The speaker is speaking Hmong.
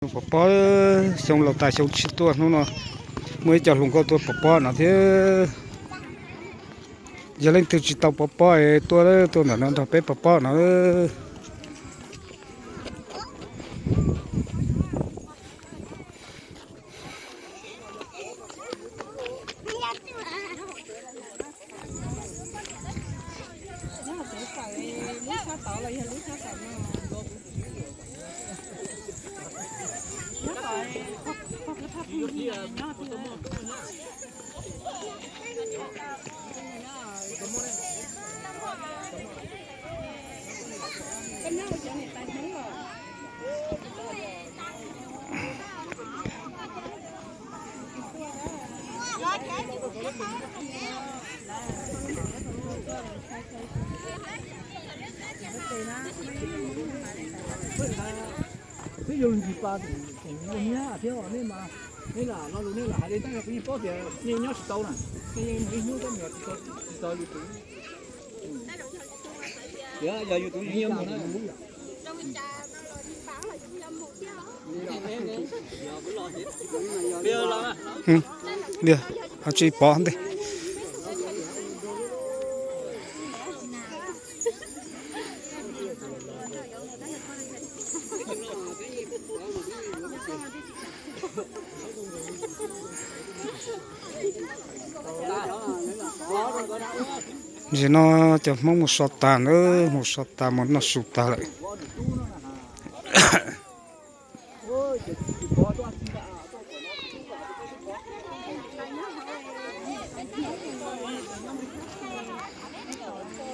Pov pob, xyoo laus tas xyoo tshiab tuaj hnub no muaj ib co hluas nkauj tuaj pov pob no thiab. Yog leej twg tsis tau pov pob es tuaj, tuaj ntawm no nrog peb pov pob no. Twb yog ntsis pa tseem ua niab thiab os, nej mas, nej lam lo lus nej lam hais li, tab yog kuv yeej paub tias nej nyob tsis tau na, nej yeej mus ib hnub tab sis tsis tau yus tus. Yog yus tus yeej yuav mus na. Liag, ho tsis pov ntej. Nim no cov Hmoob mus so tas na, mus so tas mus noj su tas lawm.